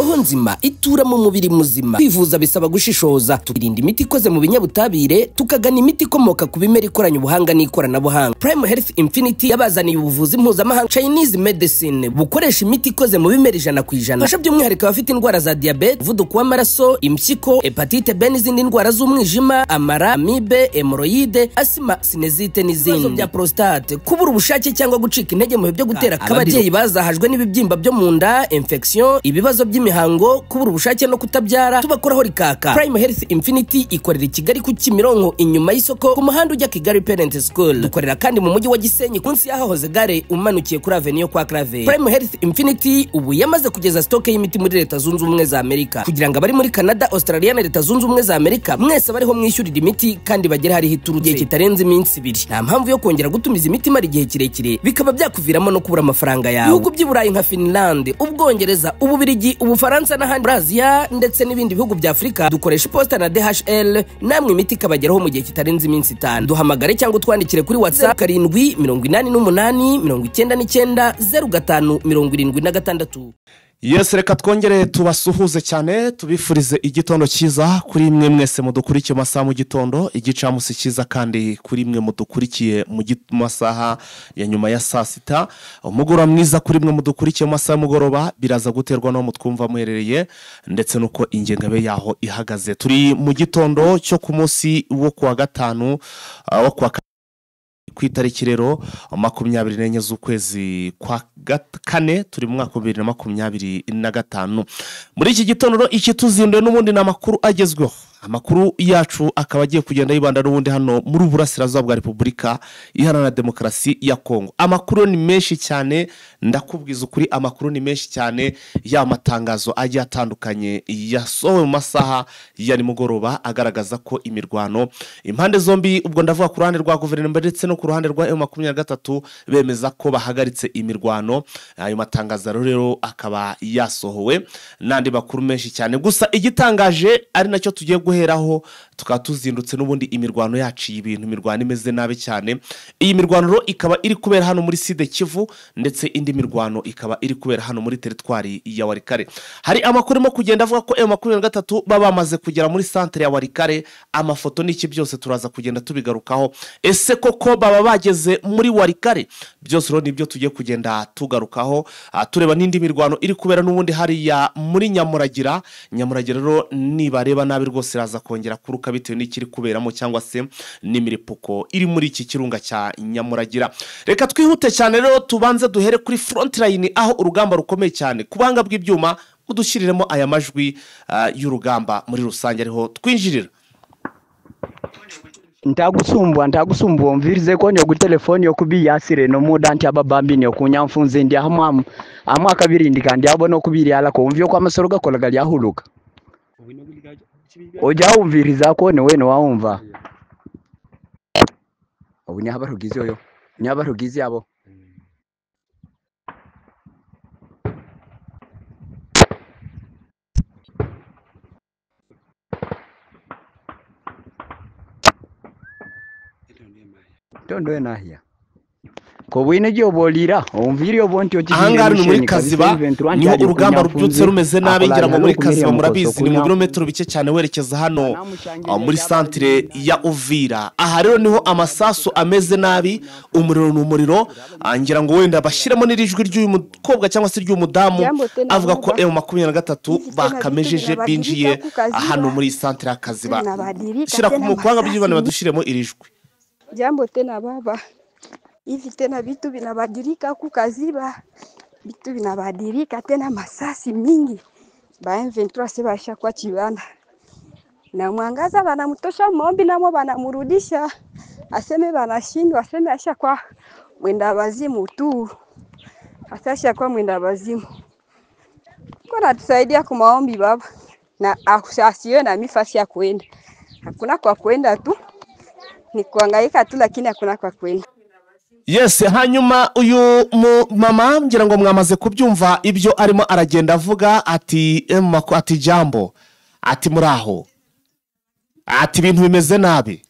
Roho nzima itura mu mubiri muzima. Kwivuza bisaba gushishoza, tukirinda imiti ikoze mu binyabutabire, tukagana imiti ikomoka ku bimera ikoranye ubuhanga n'ikoranabuhanga. Prime Health Infinity yabazaniye ubuvuzi mpuzamahanga Chinese Medicine bukoresha imiti ikoze mu bimera 100%. Fasha by'umwihariko abafite indwara za diyabete, umuvuduko w'amaraso, impyiko, hepatite B n'izindi ndwara z'umwijima, amara, amibe, hemoroyide, asima, sinezite n'izindi. Ibibazo bya prostate, kubura ubushake cyangwa gucika intege mu bihe byo gutera akabariro, ababyeyi bazahajwe n'ibibyimba byo mu nda, infection, ibibazo by'imihango, kubura ubushake no kutabyara, tubakoraho rikaka. Prime Health Infinity ikorera i Kigali ku Kimironko inyuma y'isoko ku muhanda ujya Kigali Parent School. Dukorera kandi mu mujyi wa Gisenyi munsi y'ahahoze gare umanukiye kuri Avenue kwa Clave. Prime Health Infinity ubu yamaze kugeza stock y'imiti muri Leta Zunze Ubumwe za Amerika kugira ngo abari muri Canada, Australia na Leta Zunze Ubumwe za Amerika mwese bariho mwishyurira imiti kandi bagere hariho iturutse igihe kitarenze iminsi 2. Nta mpamvu yo kongera gutumiza imiti imara igihe kirekire bikaba byakuviramo no kubura amafaranga yawe. Ibihugu by'i Burayi nka Finland, Ubwongereza, Ububirigi, Ubufaransa n'ahandi muri Aziya ndetse n'ibindi bihugu bya Afurika dukoresha iposita na DHL, namwe imiti ikabageraho mu gihe kitarenze iminsi 5. Duhamagare cyangwa utwandikire kuri WhatsApp 7 88 99 05 76. Yes, reka twongere tubasuhuze cyane, tubifurize igitondo cyiza kuri mwe mwese mudukurikiye masaha mu gitondo, igicamusi cyiza kandi kuri mwe mudukurikiye mu masaha ya nyuma ya saa sita, umugoroba mwiza kuri mwe mudukurikiye masaha mugoroba, biraza guterwa no mutwumva muherereye ndetse nuko ingengabe yaho ihagaze. Turi mu gitondo cyo ku munsi wo kuwa gatanu wo kuwa ku itariki rero 24 z'ukwezi kwa kane, turi mu mwaka 2025. Muri iki gitondo iki tuzinduye n'ubundi n'amakuru agezweho. Amakuru yacu akaba agiye kugenda yibanda n'ubundi hano muri Burasirazuba bwa Repubulika Iharanira Demokarasi ya Kongo. Amakuru ni menshi cyane, ndakubwiza ukuri, amakuru ni menshi cyane ya matangazo agiye atandukanye yasohowe mu masaha ya nimugoroba agaragaza ko imirwano impande zombi, ubwo ndavuga ku ruhande rwa guverinoma ndetse no ku ruhande rwa M23, bemeza ko bahagaritse imirwano. Ayo matangazo rero akaba yasohowe n'andi makuru menshi cyane. Gusa igitangaje ari nacyo tugiye guheraho, tukaba tuzindutse n'ubundi imirwano yaciye ibintu, imirwano imeze nabi cyane. Iyi mirwano ikaba iri kubera hano muri Sud Kivu ndetse indi mirwano ikaba iri kubera hano muri teritwari ya Walikale. Hari amakuru mo kugenda avuga ko M23 baba bamaze kugera muri centre ya Walikale, amafoto n'iki byose turaza kugenda tubigarukaho. Ese koko baba bageze muri Walikale? Byose rero nibyo tugiye kugenda tugarukaho, tureba n'indi mirwano iri kubera n'ubundi hariya muri Nyamuragira. Nyamuragira rero nibareba nabi rwose iraza kongera kuruka bitewe n'ikiri kuberamo cyangwa se n'imiripuko iri muri iki kirunga cya Nyamuragira. Reka twihute cyane rero tubanze duhere kuri front line aho urugamba rukomeye cyane. Ku buhanga bw'ibyuma mudushyiriremo aya majwi y'urugamba muri rusange ariho twinjirira. Ntagusumbwa mvirize ko nyo gutelefoni yo kubiyasire no muda nti ababambi nyo kunyamfunze ndi hamwe amwe akabirindi kandi abona kubiri ala ko umvyo kwa amasoro gakola gali ahuluka. Oja umviriza ko ne weno waumva. Obu nyabarugizi oyo. Nyabarugizi abo. Tondo nahia. Ko bwine giyo bolira umviri obonti Ahangaha ni muri Kaziba niho urugamba rubyutse rumeze nabi, ngira ngo muri Kaziba murabizi ni mu birometero bike cyane werekeza hano muri centre ya Uvira. Aha rero niho amasasu ameze nabi, umuriro ni umuriro, ngira ngo wenda bashyiremo n'irijwi ry'uyu mukobwa cyangwa se ry'uyu mudamu avuga ko M23 bakamejeje binjiye hano muri centre ya Kaziba. Shyira ku mukwanga by'ibana badushiremo irijwi. Jambo tena baba. Hivi tena vitu vinabadilika huku Kaziba, vitu vinabadilika tena, masasi mingi ba M23 se basha kwa chibana na mwangaza banamutosha maombi namo banamurudisha, aseme banashindwa, aseme asha kwa mwenda wazimu tu, asha kwa mwenda wazimu. Kwa natusaidia kwa maombi baba, na asiwe na mifasi ya kuenda, hakuna kwa kuenda tu ni kuhangaika tu, lakini hakuna kwa kuenda. Yes, hanyuma uyu mama ngira ngo mwamaze kubyumva ibyo arimo aragenda avuga, ati ati jambo, ati muraho, ati ibintu bimeze nabi,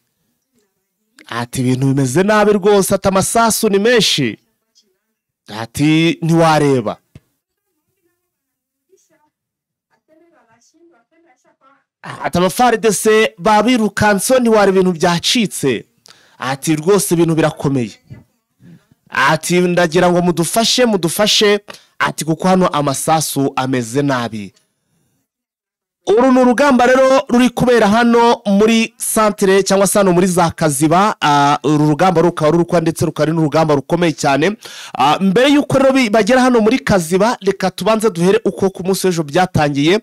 ati ibintu bimeze nabi rwose, ati amasasu ni menshi, ati ntiwareba. Ati aba FARDC babirukanseho, ntiwari ibintu byacitse. Ati rwose ibintu birakomeye. Ati ndagira ngo mudufashe, mudufashe, ati kuko hano amasasu ameze nabi. Uru ni urugamba rero ruri kubera hano muri santere cyangwa se hano muri za Kaziba. Uru rugamba rukaba ruri, ndetse rukaba ari n'urugamba rukomeye cyane. Mbere y'uko rero bagera hano muri Kaziba, reka tubanze duhere uko ku munsi w'ejo byatangiye,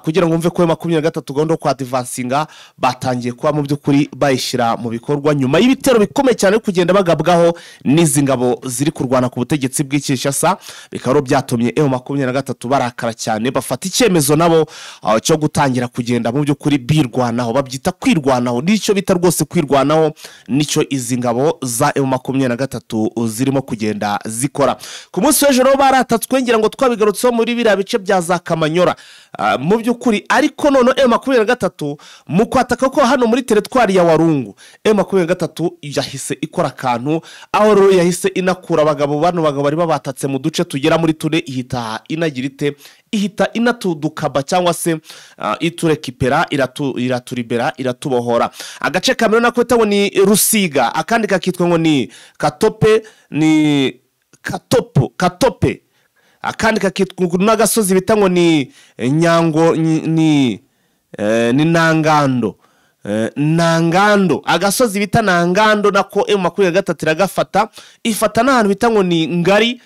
kugira ngo mve ko 23 gahunda yo kwadvancinga batangiye kuba mu by'ukuri bayishyira mu bikorwa, nyuma y'ibitero bikomeye cyane kugenda bagabwaho n'izi ngabo ziri kurwana ku butegetsi bw'i Kinshasa. Bikaba rero byatumye M23 barakara cyane, bafata icyemezo nabo cyo gutangira kugenda mu by'ukuri birwanaho. Babyita kwirwanaho, nicyo bita rwose kwirwanaho, nicyo izi ngabo za M23 zirimo kugenda zikora. Ku munsi w'ejo rero baratatswe, ngira ngo twabigarutseho muri biriya bice bya za Kamanyora mu by'ukuri. Ariko none M23 mu kwataka ko hano muri teritwari ya Warungu, M23 yahise ikora akantu, aho rero yahise inakura abagabo, bano bagabo bari babatatse mu duce tugera muri tune, ihita inagira ite? Ihita inatudukaba cyangwa se iturekipera, iraturibera, iratubohora. Agace kamwe nako ngo ni Rusiga, akandi kakitwa ngo ni Katope, ni Katopo, Katope, akandi kakitwa n'agasozi bita ngo ni Nyango, ni Nangando, Nangando, agasozi bita Nangando nako M23 iragafata, ifata n'ahantu bita ngo ni Ngari.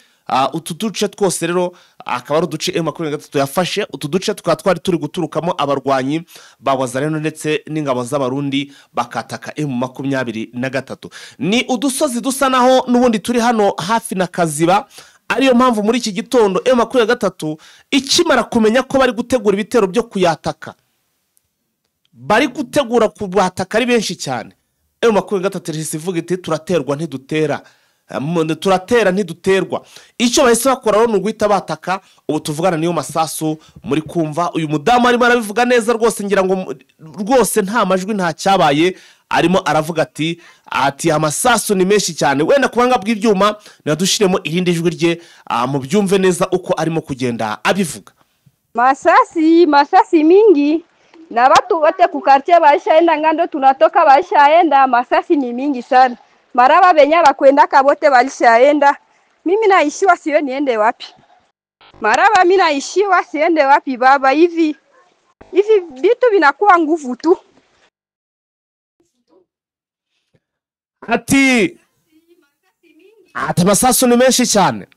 Utu duce twose rero akaba ari uduce M23 yafashe. Utu duce tukaba twari turi guturukamo abarwanyi ba Wazalendo ndetse n'ingabo z'Abarundi bakataka M23. Ni udusozi dusa naho n'ubundi turi hano hafi na Kaziba, ariyo mpamvu muri iki gitondo M23 ikimara kumenya ko bari gutegura ibitero byo kuyataka, bari gutegura kubataka ari benshi cyane, M23 ihise ivuga iti turaterwa ntidutera, turatera ntiduterwa. Icyo bahise bakora rero ni uguhita bataka. Ubu tuvugana niyo masasu muri kumva. Uyu mudamu arimo arabivuga neza rwose, ngira ngo rwose nta majwi, nta cyabaye, arimo aravuga ati amasasu ni menshi cyane. Wenda kubanga bw'ibyuma ntibadushiremo irindi jwi rye, mubyumve neza uko arimo kugenda abivuga. Masasi, masasi mingi na watu wote ku quartier baishaenda ngando, tunatoka baishaenda, masasi ni mingi sana. Maraba benya bakwendaka bote balishaenda. Mimi naishiwa, siwe niende wapi? Maraba mimi naishiwa, siende wapi baba? Hivi hivi vitu vinakuwa nguvu tu. Ati amasasu ni menshi cyane.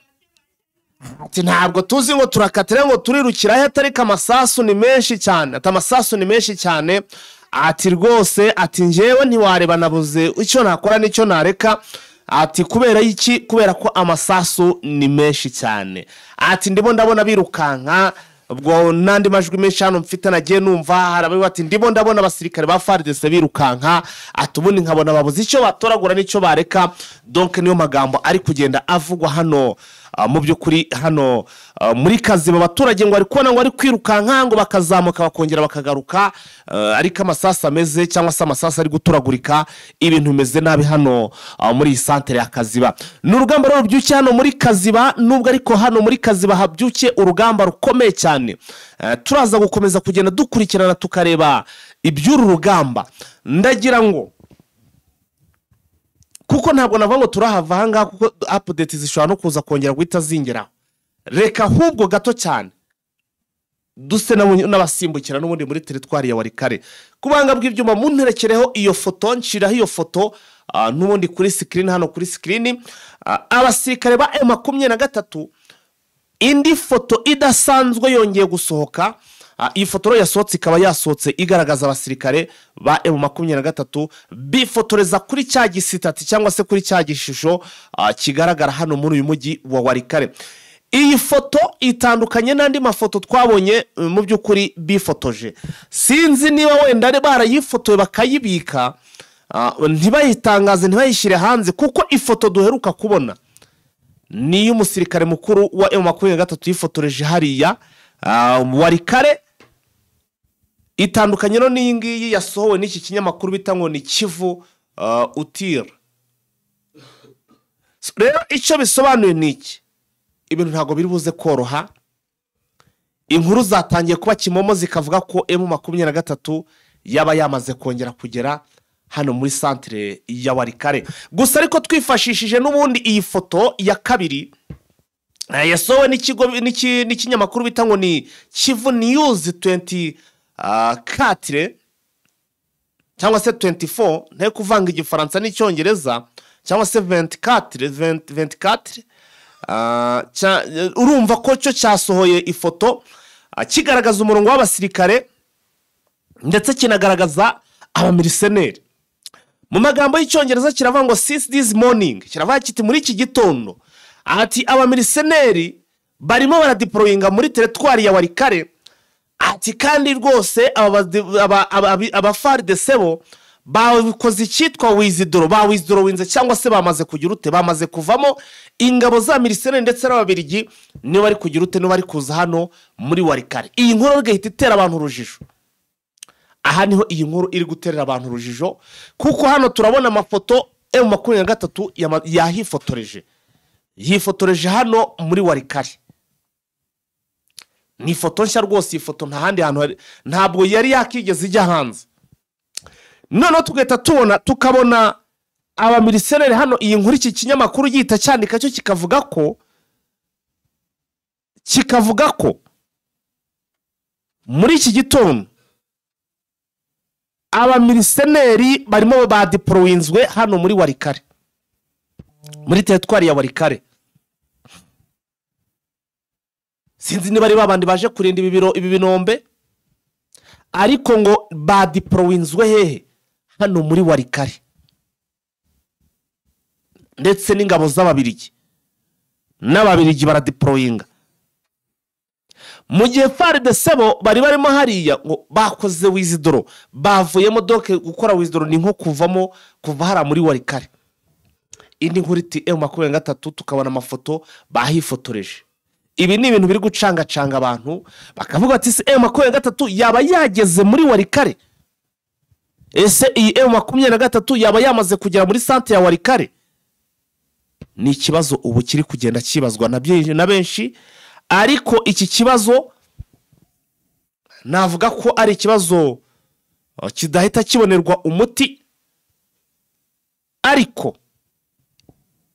Ati ntabwo tuzi ngo turakatira ngo turirukira he, ariko amasasu ni menshi cyane. Ati amasasu ni menshi cyane. Ati rwose, ati njyewe ntiwareba, nabuze icyo nakora n'icyo nareka. Ati kubera iki? Kubera ko amasasu ni menshi cyane. Ati ndimo ndabona birukanka. Ubwo n'andi majwi menshi hano mfite nagiye numva, hari ati ndimo ndabona abasirikare ba FARDC birukanka. Ati ubundi nkabona babuze icyo batoragura n'icyo bareka. Donc niyo magambo ari kugenda avugwa hano mu by'ukuri hano muri Kaziba. Abaturage ngo ari kubona ngo ari kwirukanka, ngo bakazamuka bakongera bakagaruka, ariko amasasu ameze cyangwa se amasasu ari guturagurika, ibintu bimeze nabi hano muri iyi santere ya Kaziba. Ni urugamba rero rubyukiye hano muri Kaziba, nubwo ariko hano muri Kaziba habyukiye urugamba rukomeye cyane. Turaza gukomeza kugenda dukurikirana tukareba iby'uru rugamba. Ndagira ngo kuko ntabwo navuga ngo turahava ahangaha, kuko update zishobora no kuza kongera guhita zingeraho. Reka ahubwo gato cyane duse n'abasimbukira n'ubundi muri teritwari ya Warikare. Kubanga bw'ibyuma munterekereho iyo foto, nshiraho iyo foto n'ubundi kuri screen, hano kuri screen. Abasirikare ba M23, indi foto idasanzwe yongeye gusohoka. Iyi foto rero yasohotse ikaba yasohotse igaragaza abasirikare ba M23 bifotoreza kuri cya gisitati cyangwa se kuri cya gishusho kigaragara hano muri uyu mujyi wa Warikare. Iyi foto itandukanye n'andi mafoto twabonye mu by'ukuri bifotoje. Sinzi niba wenda ari barayifotoye bakayibika, ntibayitangaze, ntibayishyire hanze, kuko ifoto duheruka kubona ni iy'umusirikare mukuru wa M23 yifotoreje hariya Warikare. Itandukanye no n'iyi ngiyi yasohowe n'iki kinyamakuru bita ngo ni Kivu Utira. Rero icyo bisobanuye ni iki? Ibintu ntabwo biri buze koroha. Inkuru zatangiye kuba kimomo zikavuga ko M23 yaba yamaze kongera kugera hano muri centre ya Walikale. Gusa ariko twifashishije n'ubundi iyi foto ya kabiri yasohowe n'ikigo n'ikinyamakuru bita ngo ni Kivu News 24 cyangwa se 24, nte kuvanga igifaransa n'icyongereza, cyangwa se 24 urumva ko cyo cyasohoye ifoto kigaragaza umurongo w'abasirikare ndetse kinagaragaza abamiriseneri. Mu magambo y'icyongereza kiravuga ngo since this morning, kiravuga kiti muri iki gitondo ati abamiriseneri barimo baradeployinga muri teritwari ya Walikale, ati kandi rwose aba FARDC bo bakoze icyitwa withdraw, ba withdrawinze cyangwa se bamaze kugira ute, bamaze kuvamo. Ingabo za miliseneri ndetse n'ababirigi nibo bari kugira ute, nibo bari kuza hano muri Walikale. Iyi nkuru igahita itera abantu urujijo. Aha niho iyi nkuru iri guterera abantu urujijo, kuko hano turabona amafoto M23 yahifotoreje, yifotoreje hano muri Walikale. Ni ifoto nshya rwose, iyi foto nta handi hantu ntabwo yari yakigeze ijya hanze. Noneho tugahita tubona tukabona abamiriseneri hano. Iyi nkuru iki kinyamakuru gihita cyandika cyo kikavuga ko muri iki gitondo abamiriseneri barimo badeployinzwe hano muri Walikale, muri teritwari ya Walikale. Sinzi niba ari babandi baje kurinda ibi biro ibi binombe, ariko ngo badeployinzwe hehe? Hano muri Walikale, ndetse n'ingabo z'ababirigi n'ababirigi baradeployinga. Mu gihe FARDC bo bari barimo hariya ngo bakoze withdraw, bavuyemo. Doke gukora withdraw ni nko kuvamo, kuva hara muri Walikale. Indi nkuru iti M23, tukabona amafoto bahifotoreje. Ibi ni ibintu biri gucangacanga abantu, bakavuga ati se M23 yaba yageze muri Walikale? Ese iyi M23 yaba yamaze kugera muri centre ya Walikale? Ni ikibazo ubu kiri kugenda kibazwa na benshi, ariko iki kibazo navuga ko ari ikibazo kidahita kibonerwa umuti. Ariko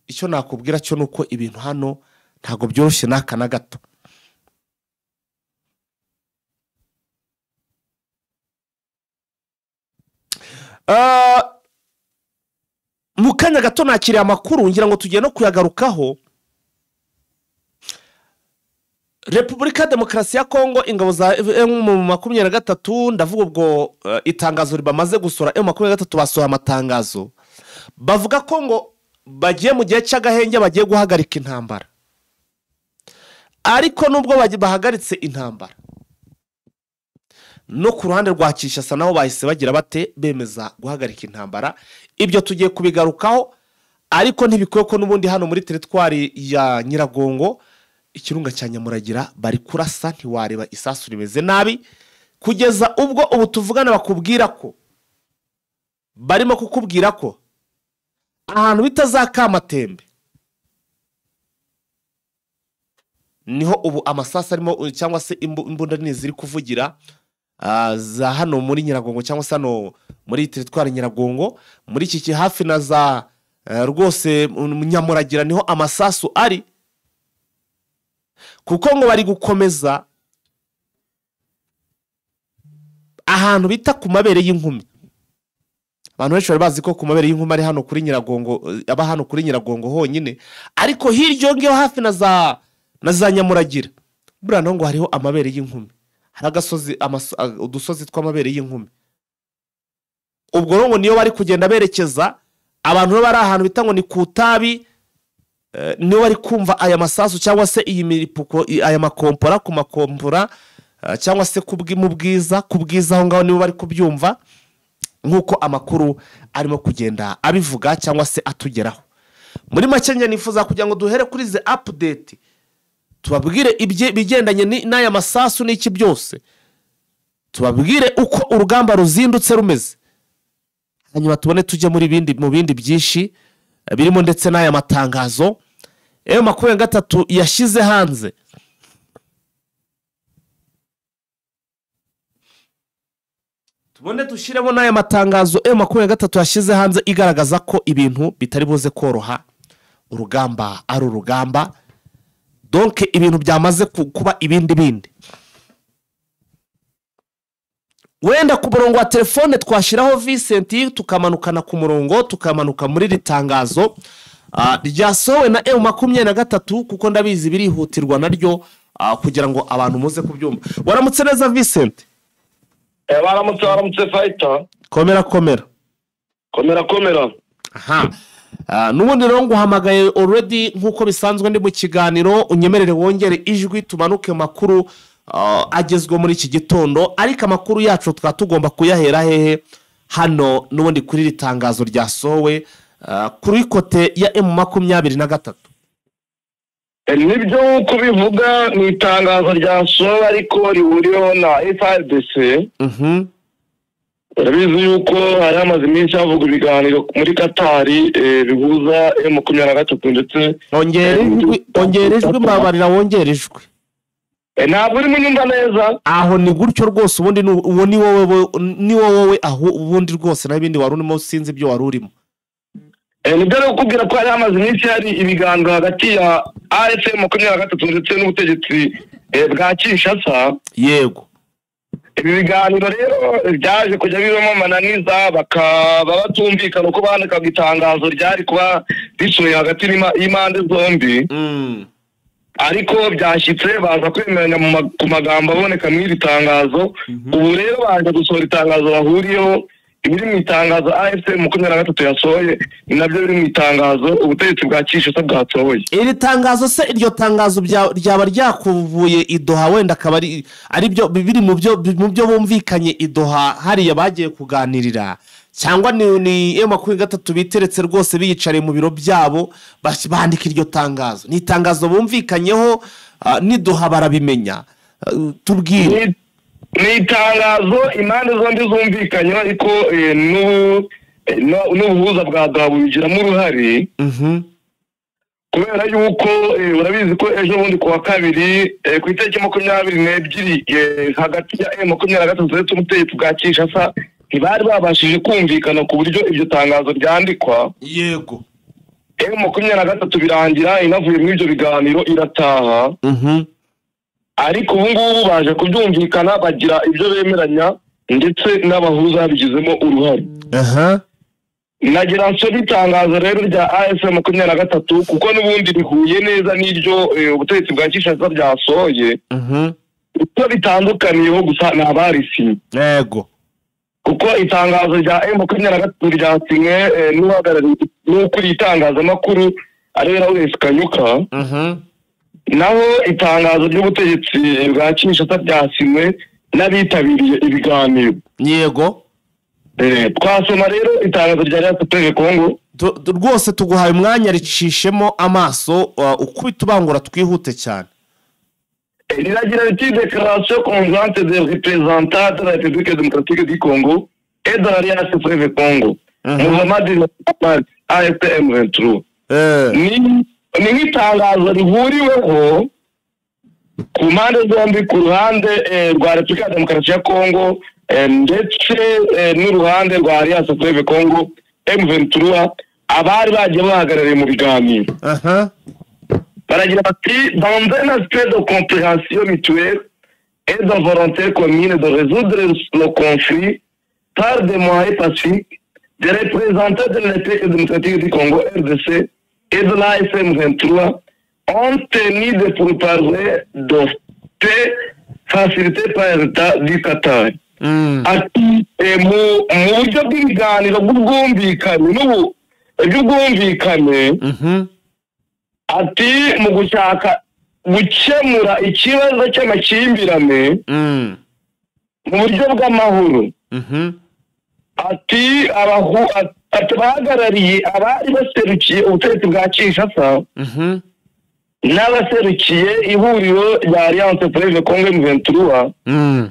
icyo nakubwira cyo nuko ibintu hano ntago byoroshye n'aka na gato. Mu kanya gato nakiriye amakuru ngira ngo tugiye no kuyagarukaho. Repubulika Demokarasi ya Kongo, ingabo za M23, ndavuga ubwo itangazo ribamaze gusora M23 basohoye amatangazo bavuga ko ngo bagiye mu gihe cy'agahenge, bagiye guhagarika intambara. Ariko nubwo bahagaritse intambara, no ku ruhande rwa Kinshasa naho bahise bagira bate, bemeza guhagarika intambara. Ibyo tugiye kubigarukaho, ariko ntibikwiye ko n'ubundi hano muri teritwari ya Nyiragongo ikirunga cya Nyamuragira bari kurasa, ntiwareba isasu rimeze nabi, kugeza ubwo ubu tuvugana bakubwira ko barimo kukubwira ko ahantu bita za Kamatembe niho ubu amasasu arimo, cyangwa se imbunda nini ziri kuvugira za hano muri Nyiragongo, cyangwa se hano muri teritwari Nyiragongo, muri iki hafi na za rwose Nyamuragira niho amasasu ari, kuko ngo bari gukomeza ahantu bita ku mabere y'inkumi. Abantu benshi bari bazi ko ku mabere y'inkumi ari hano kuri Nyiragongo, aba hano kuri Nyiragongo honyine, ariko hirya ngiyo hafi na za Nyamuragira buriya naho ngo hariho amabere y'inkumi, hari agasozi, udusozi tw'amabere y'inkumi. Ubwo rero ngo niyo bari kugenda berekeza abantu bari ahantu bita ngo ni ku Tabi, niyo bari kumva aya masasu cyangwa se iyi miripuko, aya makompora ku makompora, cyangwa se mu bwiza, ku bwiza aho ngaho nibo bari kubyumva, nk'uko amakuru arimo kugenda abivuga cyangwa se atugeraho. Muri make njye nifuza kugira ngo duhere kuri ze update, tubabwire ibigendanye n'aya masasu n'iki byose, tubabwire uko urugamba ruzindutse rumeze, hanyuma tubone tujye muri bindi, mu bindi byinshi birimo ndetse n'aya matangazo M23 yashyize hanze. Tubone dushyiremo n'aya matangazo M23 yashyize hanze igaragaza ko ibintu bitari buze koroha, urugamba ari urugamba, donc ibintu byamaze kuba ibindi bindi. Wenda ku murongo wa telefone twashyiraho Vincent, tukamanukana ku murongo, tukamanuka muri iri tangazo ryasohowe na M23, kuko ndabizi birihutirwa naryo kugira ngo abantu muze kubyumva. Waramutse neza Vincent? Baramutse, baramutse fayita. Komera komera. Komera komera. Aha. N'ubundi rero nguhamagaye already nk'uko bisanzwe ndi mu kiganiro, unyemerere wongere ijwi tumanuke mu makuru agezweho muri iki gitondo, ariko amakuru yacu tukaba tugomba kuyahera hehe? Hano n'ubundi kuri iri tangazo ryasohowe kuri côté ya M23. Nibyo nk'uko ubivuga, ni itangazo ryasohowe ariko rihuriweho na FARDC. Urabizi yuko hari hamaze iminsi havugwa ibiganiro muri Katari bihuza M23 ndetse Ongera ijwi, ongera ijwi, mbabarira, wongera ijwi. Ntabwo urimo unyumva neza. Aho ni gutyo rwose, ubundi uwo ni wowe, ni wowe aho ubundi rwose, naho ibindi wari urimo sinzi ibyo wari urimo. Nibyo rero kukubwira ko hari hamaze iminsi hari ibiganiro hagati ya AFC M23 ndetse n'ubutegetsi bwa Kinshasa. Ibi biganiro rero byaje kujya bibamo amananiza, bakaba batumvikana uko bandikaga itangazo ryari kuba risohoye hagati y'impande zombi. Ariko byashyitse baza kwemeranya ku magambo aboneka muri iri tangazo. Ubu rero baje gusohora itangazo bahuriyeho. Ibiri mu itangazo AFC 23 yasohoye ni nabyo biri mu itangazo ubutegetsi bwa Kinshasa bwasohoye. Iri tangazo se, iryo tangazo ryaba ryakuvuye i Doha, wenda akaba ari byo biri mu byo bumvikanye i Doha hariya bagiye kuganirira, cyangwa ni M23 biteretse rwose biyicariye mu biro byabo bandika iryo tangazo? Ni itangazo bumvikanyeho n'i Doha barabimenya? Tubwire. Ni itangazo impande zombi zumvikanyeho, ariko n'ubuhuza bwa Doha bubigiramo uruhare, kubera yuko urabizi ko ejo bundi ku wa kabiri, ku itariki 22, hagati ya M23 ndetse n'ubutegetsi bwa Kinshasa ntibari babashije kumvikana ku buryo iryo tangazo ryandikwa. M23 birangira inavuye muri ibyo biganiro irataha. Ariko ubu ngubu baje kubyumvikana, bagira ibyo bemeranya, ndetse n'abahuza babigizemo uruhare. Nagira nsome itangazo rero rya AFC 23, kuko n'ubundi rihuye neza n'iryo ubutegetsi bwa Kinshasa byasohoye. Icyo bitandukaniyeho gusa ni abarisinye. Kuko itangazo rya M23 ryasinywe n'uhagarariye n'ukuriye itangazamakuru, ariwe Lawrence Kanyuka. Naho itangazo ry'ubutegetsi bwa Kinshasa ryasinywe n'abitabiriye ibiganiro. Twasoma rero itangazo rya Alliance Congo. Rwose tuguhaye umwanya, ricishemo amaso, ukubita ubangura, twihute cyane. Riragira riti: "Déclaration conjointe des représentants de la République démocratique du Congo et de l'Alliance Fleuve Congo, Mouvement du AFC M23." Ni nk'itangazo rihuriweho ku mpande zombi, ku ruhande rwa Repubulika ya Demokarasi ya Congo ndetse n'uruhande rwa Alliance Fleuve Congo M23, abari bagiye bahagarariye mu biganiro. Baragira bati: "Dans un aspect de compréhension mutuelle et de volonté commune de résoudre le conflit par des moyens pacifiques, des représentants de la République démocratique du Congo RDC et de l'AFC M23 ont tenu des pourparlers de paix facilités par l'État du Qatar." Ati mu buryo bw'ibiganiro bw'ubwumvikane n'ubu by'ubwumvikane, ati mu gushaka gukemura ikibazo cy'amakimbirane mu buryo bw'amahoro, ati ati abahagarariye, abari baserukiye ubutegetsi bwa Kinshasa n'abaserukiye ihuriro rya Alliance Fleuve Congo M23,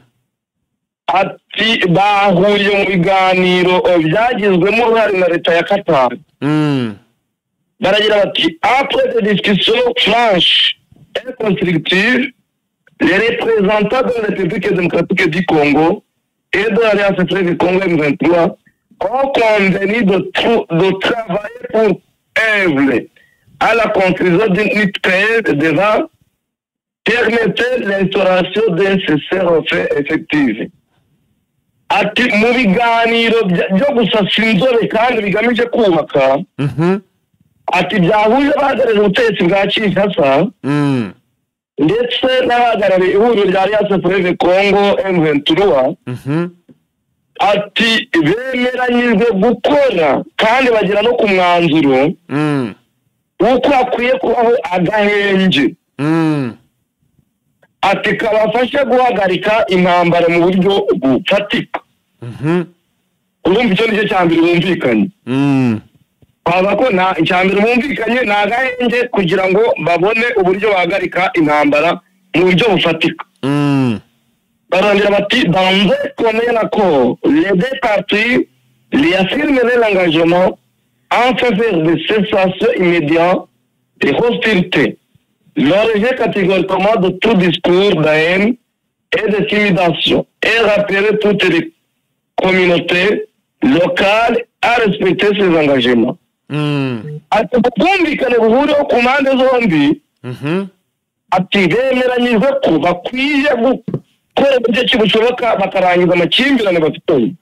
ati bahuriye mu biganiro byagizwemo uruhare na leta ya Qatar. Baragira bati: "Après des discussions franches et constructives, les représentants de la République démocratique du Congo et de l'Alliance Fleuve Congo M23 ont convenu de travailler pour œuvrer à la conclusion d'une paix devant permettre l'instauration d'un cessez-le-feu effectif. Ati mu biganiro byo gusasa inzobe kandi bigamije kubaka, ati byahuje abahagarariye ubutegetsi bwa Kinshasa ndetse n'abahagarariye ihuriro rya Alliance Fleuve Congo M23, ati bemeranyijwe gukora kandi bagera no ku mwanzuro w'uko hakwiye kubaho agahenge, ati kabafashe guhagarika intambara mu buryo bufatika. Urumva icyo nicyo cya mbere bumvikanye. Bavuga ko nta icya mbere bumvikanye ni agahenge kugira ngo babone uburyo bahagarika intambara mu buryo bufatika. Barongera bati: dans un commun accord, les deux parties réaffirment leur engagement en faveur de cessation immédiate des hostilités, le rejet catégoriquement de tout discours de haine et d'intimidation et rappeler toutes les communautés locales à respecter ces engagements. Ati ubwumvikane buhuriweho ku mpande zombi, ati bemeranyijwe ko bakwiye gukora uburyo ki bushoboka bakarangiza amakimbirane bafitanye.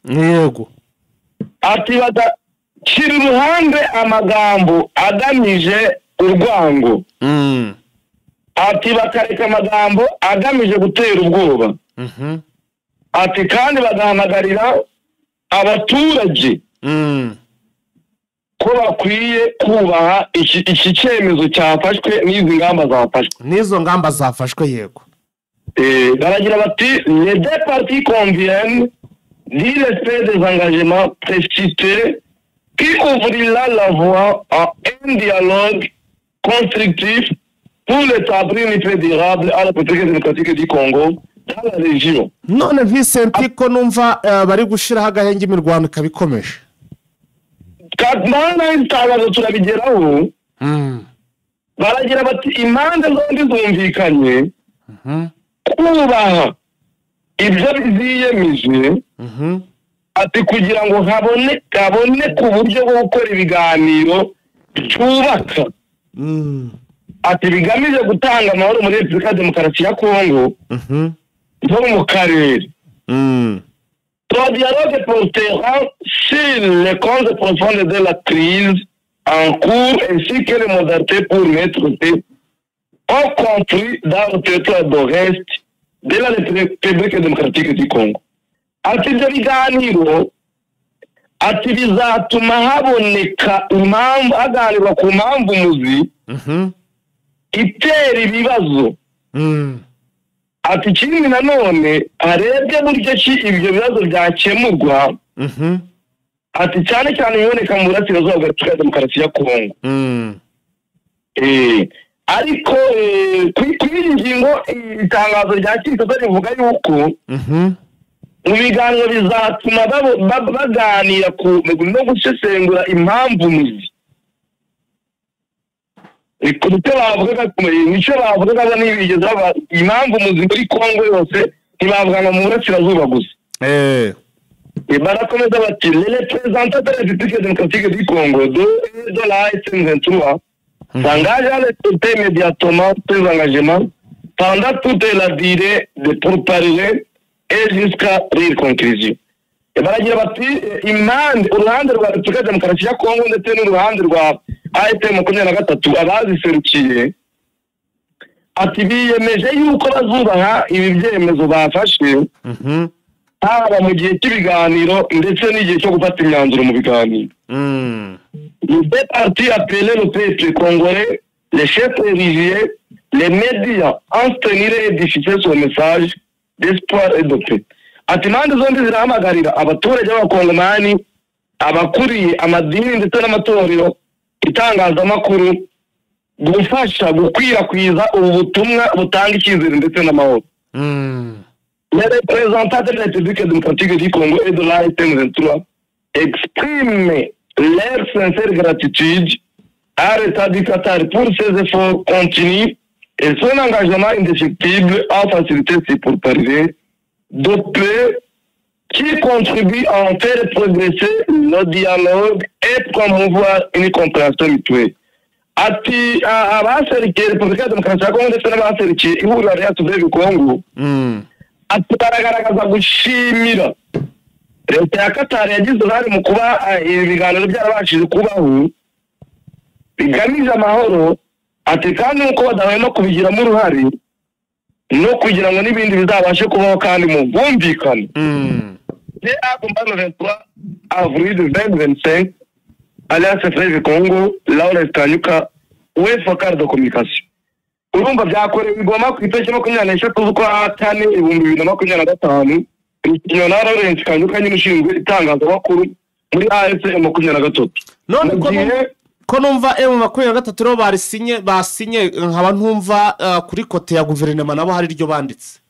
Ati bagashyira iruhande amagambo agamije urwango, ati bakareka amagambo agamije gutera ubwoba, ati kandi bagahamagarira abaturage ko bakwiye kubaha iki cyemezo cyafashwe n'izi ngamba zafashwe. N'izo ngamba zafashwe, yego. Baragira bati: les deux parties conviennent du respect des engagements précités qui ouvrira la voie à un dialogue constructif pour établir une paix durable à la République démocratique du Congo dans la région. None Vincent, ko numva bari gushyiraho agahenge, imirwano ikaba ikomeje? Mana, itangazo turabigeraho. Baragira bati impande zombi zumvikanye kubaha ibyo ziyemeje, ati kugira ngo haboneke uburyo bwo gukora ibiganiro byubaka, ati bigamije gutanga amahoro muri Repubulika ya Demokarasi ya Kongo no mu karere. Ce dialogue portera sur les causes profondes de la crise en cours ainsi que les modalités pour mettre fin au conflit dans le territoire de l'Est de la République démocratique du Congo. Ati ibyo biganiro, ati bizatuma haboneka impamvu, haganirwa ku mpamvu muzi itera ibibazo, ati ikindi nanone harebwe buryo ki ibyo bibazo byakemurwa, ati cyane cyane ibiboneka mu burasirazuba bwa Repubulika ya Demokarasi ya Kongo. Ariko kuri iyi ngingo, itangazo rya Kinshasa rivuga yuko mu biganiro bizatuma baganira ku no gusesengura impamvu muzi. Nicyo bavugaga ntibigeze baba impamvu muzi muri Kongo yose, ntibavuga ngo mu burasirazuba gusa. Barakomeza bati: les représentants de la République démocratique du Congo de la AFC M23 s'engagent à respecter immédiatement ces engagements pendant toute la durée de pourparlers et jusqu'à leur conclusion. Baragira bati impande, uruhande rwa Repubulika ya Demokarasi ya Kongo ndetse n'uruhande rwa AFC 23 abaziserukiye, ati biyemeje yuko bazubaha ibi byemezo bafashe, haba mu gihe cy'ibiganiro ndetse n'igihe cyo gufata imyanzuro mu biganiro. Les deux parties appellent le peuple congolais, les chefs religieux, les médias à soutenir et diffuser son message d'espoir et de paix. Ati impande zombi zirahamagarira abaturage b'abakongomani, abakuriye amadini ndetse n'amatorero, itangazamakuru gufasha gukwirakwiza ubu butumwa butanga icyizere ndetse n'amahoro. Les représentants de la République démocratique du Congo et de l'AFC M23 expriment leur sincère gratitude à l'État du Qatar pour ses efforts continus et son engagement indéfectible à faciliter ces pourparlers de paix. qui contribue à en faire progresser le dialogue et promouvoir une compréhension mutuelle. Ati abaserukiye Repubulika ya Demokarasi ya Kongo ndetse n'abaserukiye ihuriro Alliance Fleuve Congo, ati baragaragaza gushimira leta ya Qatar yagize uruhare mu kuba ibi biganiro byarabashije kubaho bigamije amahoro. Ati kandi nk'uko badahwema kubigiramo uruhare no kugira ngo n'ibindi bizabashe kubaho kandi mu bwumvikane. À Goma le 23 avril 2025, Alliance Fleuve Congo, Lawrence Kanyuka, we focal de communication. Urumva byakorewe i Goma ku itariki 23 z'ukwa kane 2025, na Lawrence Kanyuka nyine ushinzwe itangazamakuru muri AFC 23. None Mu ko gihe ko numva M23 rero barisinye, basinye, nkaba ntumva kuri côté ya guverinoma nabo hari iryo banditse.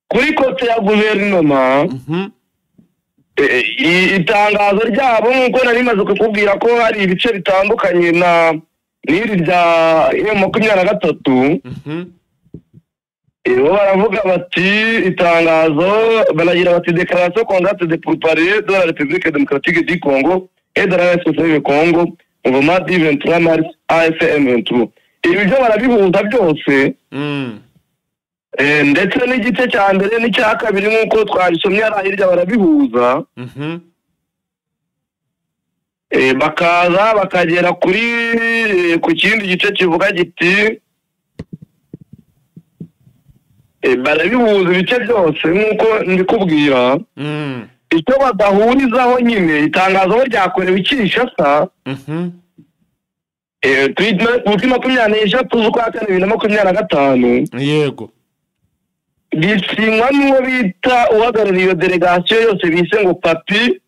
Kuri côté ya guverinoma, itangazo ryabo, nk'uko nari maze kukubwira ko hari ibice bitandukanye na n'iri rya M23, bo baravuga bati itangazo baragira bati: "Déclaration conjointe de pourparlers de la République démocratique du Congo et de la RSF Congo, mouvement du 23 mars AFC M23." Ibi byo barabihuza byose, ndetse n'igice cya mbere n'icya kabiri, nk'uko twabisomye hariya hirya, barabihuza. Bakaza bakagera kuri ku kindi gice kivuga giti barabihuza ibice byose nk'uko ndikubwira. Icyo badahurizaho nyine, itangazo bo ryakorewe i Kinshasa kuri 23 z'ukwa kane 2025, risinywa n'uwo bita uhagarariye iyo delegasiyo yose, bise ngo Papi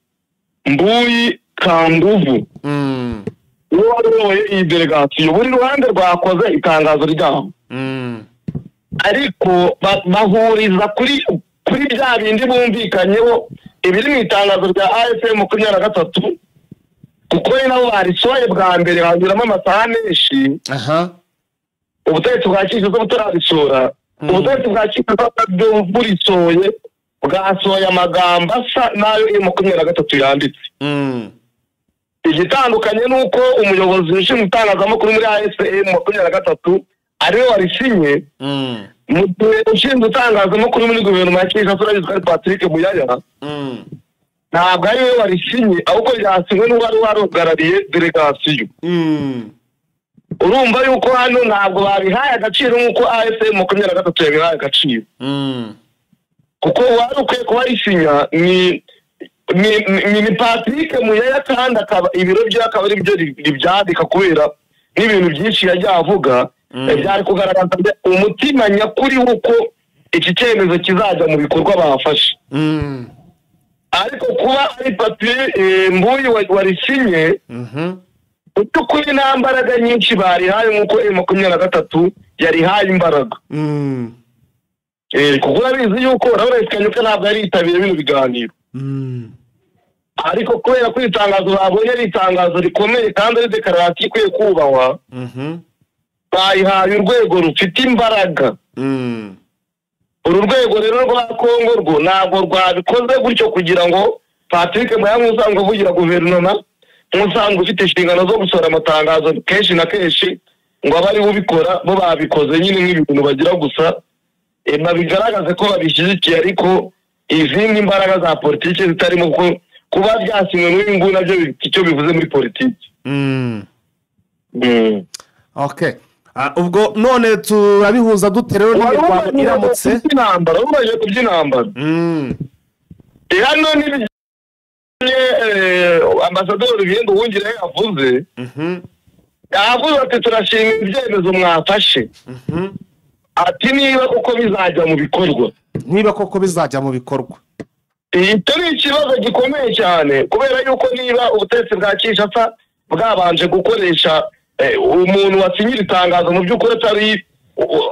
Mbuyi Kanguvu, uwo wari uyoboye iyi delegasiyo. Buri ruhande rwakoze itangazo ryabo, ariko bahuriza kuri bya bindi bumvikanyeho, ibiri mu itangazo rya AFC 23, kuko ni nabo barisohoye bwa mbere, hanyuramo amasaha menshi ubutegetsi bwa Kinshasa butarabisohora. Ubutegetsi bwa Kinshasa bwo burisohoye, bwasohoye amagambo asa n'ayo iyo 23 yanditse. Igitandukanye ni uko umuyobozi ushinzwe itangazamakuru muri AFC 23 ariwe warisinye, mu gihe ushinzwe itangazamakuru muri guverinoma ya Kinshasa, urabizi ko ari Patrick Muyaya, ntabwo ari we warisinye, ahubwo ryasinywe n'uwari waruhagarariye delegasiyo. Urumva yuko hano ntabwo babihaye agaciro nk'uko AFC 23 yabihaye agaciro, kuko uwari ukwiye kuba risinya ni Patrick Muyaya, kandi akaba ibiro bye akaba ari byo ribyandika, kubera n'ibintu byinshi yagiye avuga byari kugaragaza umutima nyakuri w'uko iki cyemezo kizajya mu bikorwa bafashe. Ariko kuba ari Patrick Mbuyi warisinye, mu by'ukuri nta mbaraga nyinshi barihaye nk'uko M23 yarihaye imbaraga. Kuko urabizi yuko Lawrence Kanyuka ntabwo yari yitabiriye bino biganiro, ariko kubera ko iri tangazo babonye ari itangazo rikomeye kandi ari dekararasiyo ikwiye kubahwa, bayihaye urwego rufite imbaraga. Uru rwego rero rwa Kongo rwo ntabwo rwabikoze gutyo kugira ngo Patrick Muyaya, nk'usanzwe uvugira guverinoma, nk'usanzwe ufite inshingano zo gusohora amatangazo kenshi na kenshi, ngo abe ariwe ubikora. Bo babikoze nyine nk'ibintu bagira gusa babigaragaze ko babishyigikiye, ariko izindi mbaraga za politiki zitarimo, kuko kuba byasinywe n'uyu nguyu nabyo bifite icyo bivuze muri politiki. Okay. Ubwo none turabihuza dute rero n'imirwano iramutse? Kuby'intambara, wumvaje kuby'intambara, hano n'ibijyanye ambasaderi Olivier Nduhungirehe yavuze, yavuze ati: "Turashima ibyemezo mwafashe," ati "niba koko bizajya mu bikorwa." Niba koko bizajya mu bikorwa. Icyo ni ikibazo gikomeye cyane, kubera yuko niba ubutegetsi bwa Kinshasa bwabanje gukoresha umuntu wasinyira itangazo, mu by'ukuri atari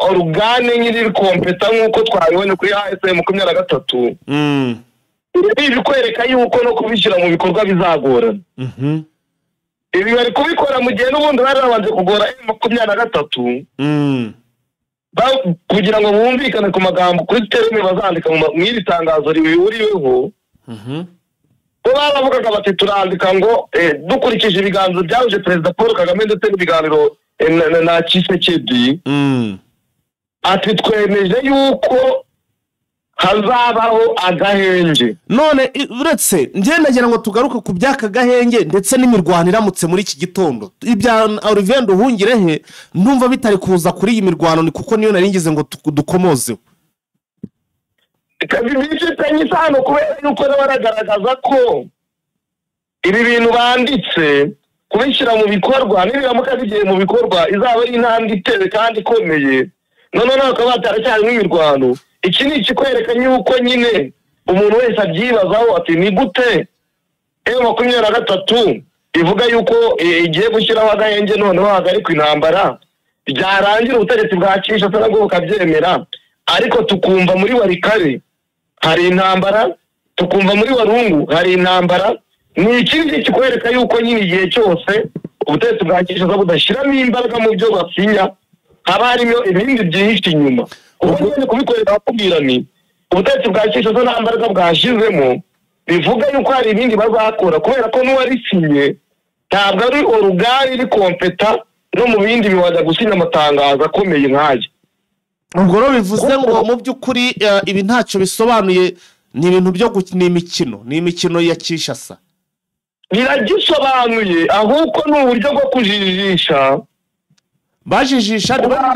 organe nyiri compétent nk'uko twabibonye kuri AFC 23, ibi bikwereka yuko no kubishyira mu bikorwa bizagorana. Ibi bari kubikora mu gihe n'ubundi bari babanje kugora 23 kugira ngo bumvikane ku magambo, kuri terme bazandika mu iri tangazo rihuriweho. Bo baravugaga bati turandika ngo dukurikije ibiganiro byahuje Perezida Paul Kagame ndetse n'ibiganiro na Tshisekedi, ati twemeje yuko hazabaho agahenge. None uretse ngira ngo tugaruke ku by'aka gahenge ndetse n'imirwano iramutse muri iki gitondo, ibya Olivier Nduhungirehe ndumva bitari kuza kuri iyi mirwano, ni kuko niyo nari ngize ngo dukomozeho. Bifitanye isano kubera yuko baragaragaza ko ibi bintu banditse kubishyira mu bikorwa, nibiramuka bigiye mu bikorwa izaba ari intambwe itewe kandi ikomeye. Noneho bakaba bataracyarimo imirwano. Iki ni ikikwereka yuko nyine umuntu wese abyibazaho ati ni gute M23 ivuga yuko igiye gushyiraho agahenge noneho hagarikwa intambara, byarangira ubutegetsi bwa Kinshasa nabwo bukabyemera, ariko tukumva muri Walikale hari intambara, tukumva muri Warungu hari intambara. Ni ikindi kikwereka yuko nyine igihe cyose ubutegetsi bwa Kinshasa budashyiramo imbaraga mu byo basinya, haba harimo ibindi byinshi inyuma. Kuko nyine kubikorera bakubwira ni ubutegetsi bwa Kinshasa nta mbaraga bwashyizemo, bivuga yuko hari ibindi bazakora, kubera ko n'uwarisinye ntabwo ari orugari iri kompeta no mu bindi biwajya gusinya amatangazo akomeye nk'aya. Ubwo rero bivuze ngo mu by'ukuri ibi ntacyo bisobanuye, ni ibintu byo gukina imikino, ni imikino ya Kinshasa. Biragisobanuye, ahubwo ni uburyo bwo kujijisha. Bajijisha Doha,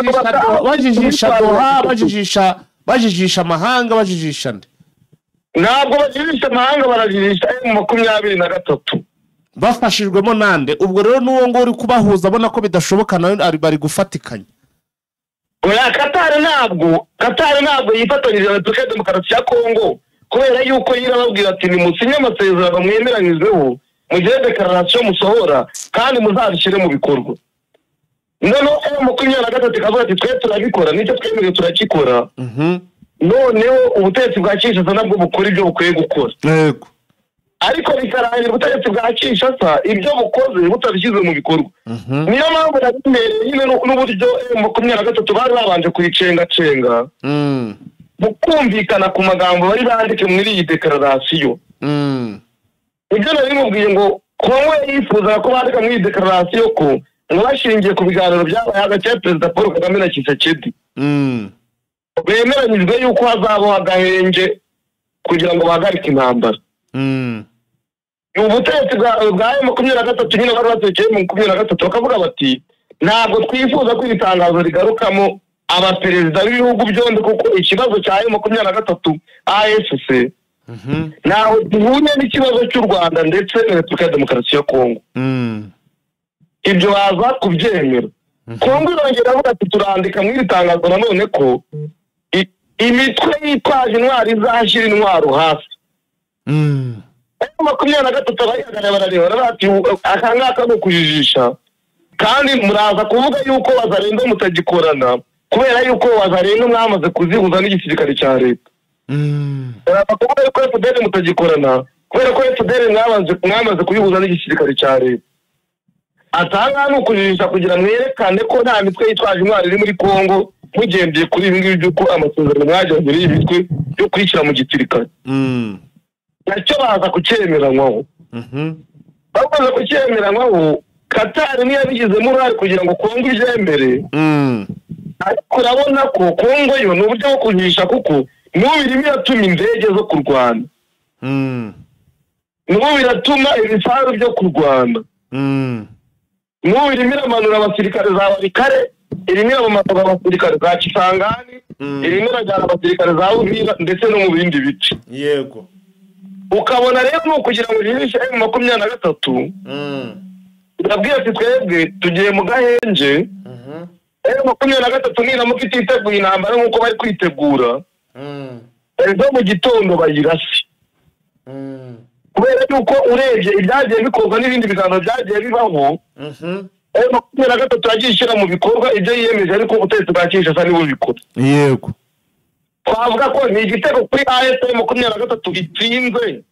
bajijisha amahanga, bajijisha nde? Ntabwo bajijisha amahanga, barajijisha M23 bafashijwemo nande? Ubwo rero n'uwo ngo uri kubahuza abona ko bidashoboka, nawe bari gufatikanya. Oya, Katari ntabwo yifatanyije na Repubulika Demokarasi ya Kongo, kubera yuko yirababwira ati nimusinye amasezerano mwemeranyijweho, mugire declaration musohora kandi muzabishyire mu bikorwa. Noneho M23 ikavuga ati twe turabikora, nicyo twemerewe turakikora. Noneho ubutegetsi bwa Kinshasa nabwo bukora ibyo bukwiye gukora. Yego. Ariko bikarangira ubutegetsi bwa Kinshasa ibyo bukoze butabishyize mu bikorwa. Niyo mpamvu nabimereye nyine n'uburyo M23 bari babanje kuyicengacenga mu kumvikana ku magambo bari bandike muri iyi declaration. Ibyo nari mubwiye ngo Kongo yifuza ko bandika muri iyi declaration ko ngo bashingiye ku biganiro byabaye hagati ya Perezida Paul Kagame na Tshisekedi, bemeranyijwe yuko hazabaho agahenge kugira ngo bahagarike intambara. Ubutegetsi bwa M23 nyine bari batekeye M23 bakavuga bati ntabwo twifuza ko iri tangazo rigarukamo abaperezida b'ibihugu byombi, kuko ikibazo cya M23 AFC ntaho gihuye n'ikibazo cy'u Rwanda ndetse na Repubulika ya Demokarasi ya Kongo. Ibyo baza kubyemera. Kongo irongera avuga ati turandika muri iri tangazo nanone ko imitwe yitwaje intwaro izashyira intwaro hasi. M23 abayihagarariye barareba bati aka ngaka ni ukujijisha, kandi muraza kuvuga yuko Wazalendo mutagikorana kubera yuko Wazalendo mwamaze kuzihuza n'igisirikare cya leta. Muraza kuvuga yuko FDL mutagikorana kubera ko FDL mwamaze kuyihuza n'igisirikare cya leta. Atanga ni ukujijisha kugira mwerekane ko nta mitwe yitwaje intwaro iri muri Kongo, mugendeye kuri ibi ngibi by'uko amasezerano mwagiranye muri iyi mitwe yo kwishyira mu gisirikare. Nacyo baza kucyemeranywaho. Bakoze kucyemeranywaho, Katari niyo yabigizemo uruhare kugira ngo Kongo ibyemere. Ariko urabona ko Kongo yo ni uburyo bwo kujijisha, kuko n'ubu irimo iratuma indege zo kurwana, n'ubu iratuma ibifaru byo kurwana, n'ubu irimo iramanura abasirikare za Walikale, irimo iramanura abasirikare za Kisangani, irimo irajyana abasirikare za Uvira ndetse no mu bindi bice. Yego. Ukabona rero ni ukugira ngo ujijishe M23, irabwira ati twebwe tugiye mu gahenge. M23 niramuka ititeguye intambara nk'uko bari kwitegura, ejo mu gitondo bayirase. Kubera yuko urebye ibyagiye bikorwa n'ibindi biganiro byagiye bibaho, M23 yagiye ishyira mu bikorwa ibyo yiyemeje, ariko ubutegetsi bwa Kinshasa nibo bikora. Yego. Twavuga ko ni igitego kuri AFC M23 itsinze.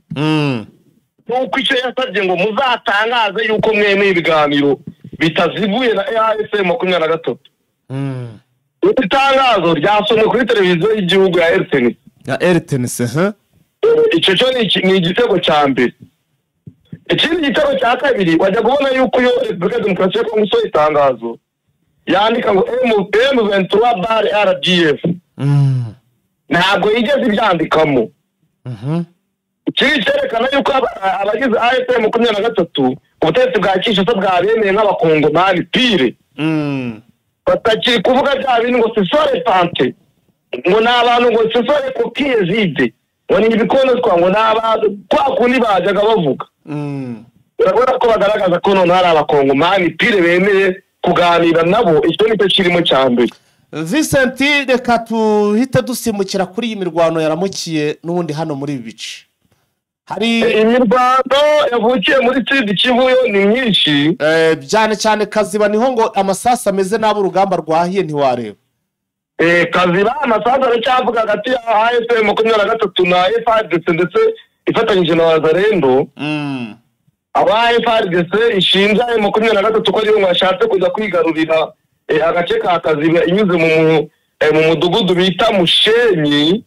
Nuko icyo yasabye ngo muzatangaze yuko mwemeye ibiganiro bitaziguye na AFC M23. Itangazo ryasomwe kuri televiziyo y'igihugu ya RTNC. Ya RTNC, ha? Icyo cyo ni igitego cya mbere. Ikindi gitego cya kabiri, wajya kubona yuko iyo Repubulika ya Demokarasi ya Kongo isohoye itangazo yandika ngo M23 bar RDF, ntabwo yigeze ibyandikamo. Ikindi cyerekana yuko abagize AFC 23 ubutegetsi bwa Kinshasa bwabemeye nk'abakongomani pire, batakiri kuvuga bya bintu ngo sisore pante, ngo ni abantu, ngo sisore coquilles vides, ngo ni ibikonozwa, ngo ni abantu kwa kundi bajyaga bavuga. Urabona ko bagaragaza ko noneho hari abakongomani pire bemeye kuganira nabo. Icyo nicyo kirimo cya mbere. Vincent, reka tuhite dusimbukira kuri iyi mirwano yaramukiye n'ubundi hano muri ibi bice. Hari imirwano yavukiye muri Sud Kivu yo ni myinshi. Cyane cyane Kaziba niho ngo amasasu ameze nabi, urugamba rwahiye ntiwareba. Kaziba amasasu aracyavuga hagati ya AFC 23 na FARDC ndetse ifatanyije na Wazalendo. Aba FARDC ishinja 23 ko ariyo ngo yashatse kujya kwigarurira agace ka Kaziba inyuze mu mudugudu bita Mushenyi,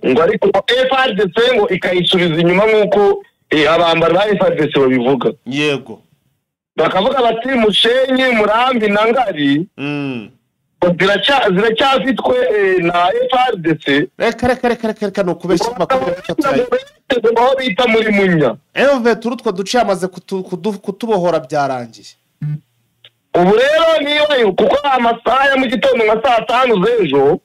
ngo ariko FARDC ngo ikayisubiza inyuma nk'uko abambari ba FARDC babivuga. Yego. Bakavuga bati Mushenyi, Murambi na Ngari ziracyafitwe na FARDC. Reka reka reka reka reka, ni ukubeshya amakuru aho bita muri Munya. M23 utwo duce yamaze kutubohora byarangiye. Ubu rero niba kuko amasaha ya mu gitondo nka saa 5 z'ejo,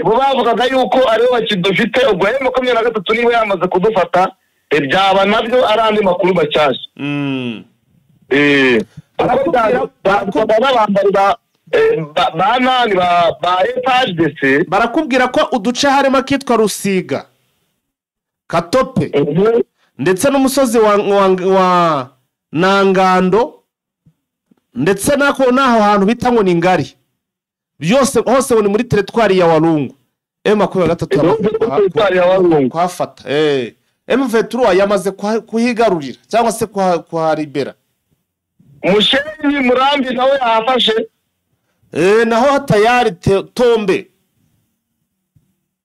bo bavugaga yuko aribo bakidufite. Ubwo M23 niba yamaze kudufata, byaba nabyo ari andi makuru mashyashya. Ba FARDC barakubwira ko uduce harimo akitwa Rusiga, Katope ndetse n'umusozi wa Nangando, ndetse nako naho hantu bita ngo ni Ngari, byose hose ni muri teritwari ya Walungu. M23 kuhafata. M23 yamaze kuhigarurira cyangwa se kuharibera. Mushenyi, Murambi nawe yahafashe. Naho tayari tombe.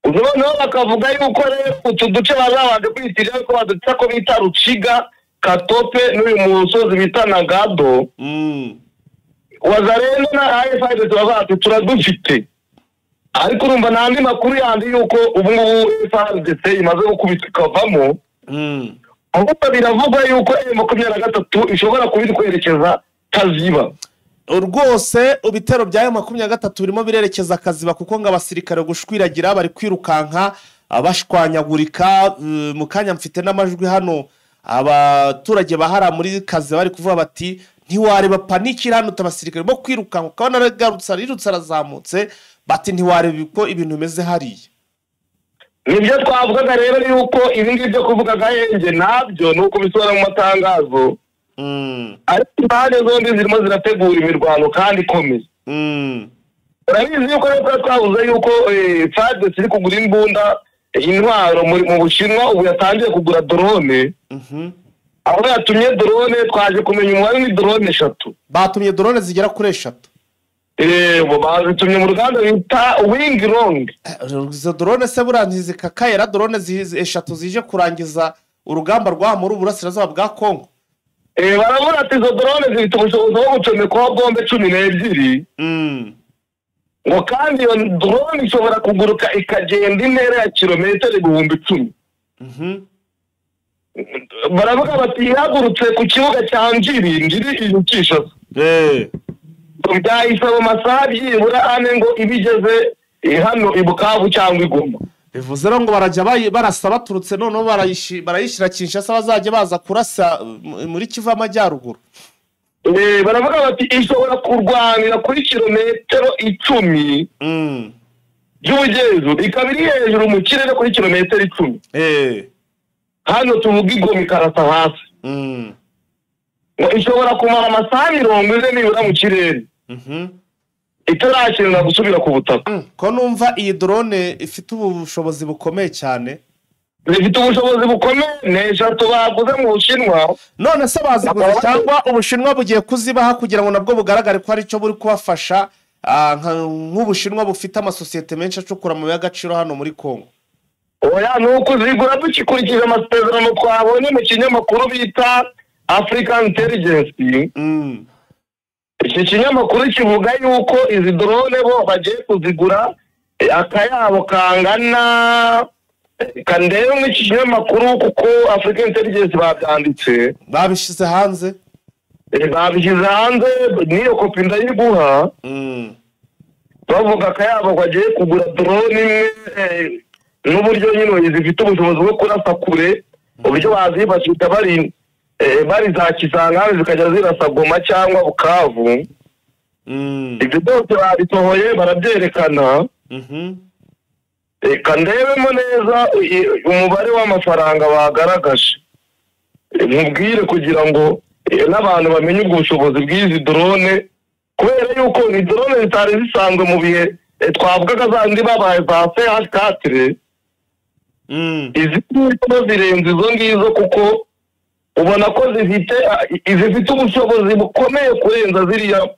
Noneho bakavuga yuko rero utu duce bazabanje kwiyitirira ko baduca ko bita Ruciga, Katope n'uyu musozi bita Nagado. Wazalendo na AFC bavuga ati turadufite, ariko urumva n'andi makuru yandi yuko ubu ngubu FARDC imaze gukubita ikavamo. Ahubwo biravugwa yuko M23 ishobora kuba iri kwerekeza Kaziba. Rwose ibitero bya M23 birimo birerekeza Kaziba, kuko ngo abasirikare gushwiragira bari kwirukanka bashwanyagurika. Mu kanya mfite n'amajwi hano, abaturage bahara muri Kaziba bari kuvuga bati ntiwareba panikira hano, abasirikare bo kwirukanka ukabona aragarutse arirutse arazamutse, bati ntiwareba uko ibintu bimeze hariya. Nibyo twavugaga rero yuko ibi ngibi byo kuvuga gahenge nabyo ni uko bisobanura mu matangazo. Ariko impande zombi zirimo zirategura imirwano kandi ikomeye. Urabizi yuko rero twavuze yuko FARDC iri kugura imbunda, intwaro mu Bushinwa, ubu yatangiye kugura drone. Aho yatumye drone twaje kumenya umubare ni drone 3. Batumye drone zigera kuri 3. Bo bazitumye mu ruganda bita Wing Long. Izo drone se burangiza kakayera drone 3 zije kurangiza urugamba rwa muri uburasirazuba bwa Kongo. Barabura ati izo drone zifite ubushobozi bwo gucomekwaho bombe 12. Ngo kandi iyo drone ishobora kuguruka ikagenda intera ya kilometero 10,000. Baravuga bati ihagurutse ku kibuga cya Njiri, Njiri iri Kinshasa. Byahise mu masaha byibura 4 ngo ibigeze hano i Bukavu cyangwa i Goma. Bivuze rero ngo barajya barasa baturutse noneho barayishyira Kinshasa, bazajya baza kurasa muri Kivu y'Amajyaruguru. Baravuga bati ishobora kurwanira kuri kilometero 10 by'ubugenzura, ikaba iri hejuru mu kirere kuri kilometero 10. Hano tuvuga i Goma ikarasa hasi. Ishobora kumara amasaha 40 nibura mu kirere, itarakenera gusubira ku butaka. Ko numva iyi drone ifite ubushobozi bukomeye cyane. Ifite ubushobozi bukomeye, ni 3 baguze mu Bushinwa. None se baziguze cyangwa Ubushinwa bugiye kuzibaha kugira ngo nabwo bugaragare ko ari cyo buri kubafasha, nk'Ubushinwa bufite amasosiyete menshi acukura amabuye y'agaciro hano muri Kongo. Oya, ni ukuzigura dukurikije amasezerano twabonye mu kinyamakuru bita African Intelligence. Iki kinyamakuru kivuga yuko izi drone bo bagiye kuzigura akayabo kangana, kandebe muri iki kinyamakuru kuko African Intelligence babyanditse, babishyize hanze. Babishyize hanze, n'iyo kopi ndayiguha. Bavuga akayabo bagiye kugura drone imwe, n'uburyo nyine zifite ubushobozi bwo kurasa kure, uburyo bazifashisha bari za Kisangani zikajya zirasa Goma cyangwa Bukavu. Ibyo byose babisohoye barabyerekana. Reka ndebemo neza umubare w'amafaranga bagaragaje, nkubwire kugira ngo n'abantu bamenye ubwo bushobozi bw'izi drone, kubera yuko ni drone zitari zisanzwe mu bihe twavugaga zandi babaye za CH4. Izi ngizo zirenze izo ngizo, kuko ubona ko zifite ubushobozi bukomeye kurenza ziriya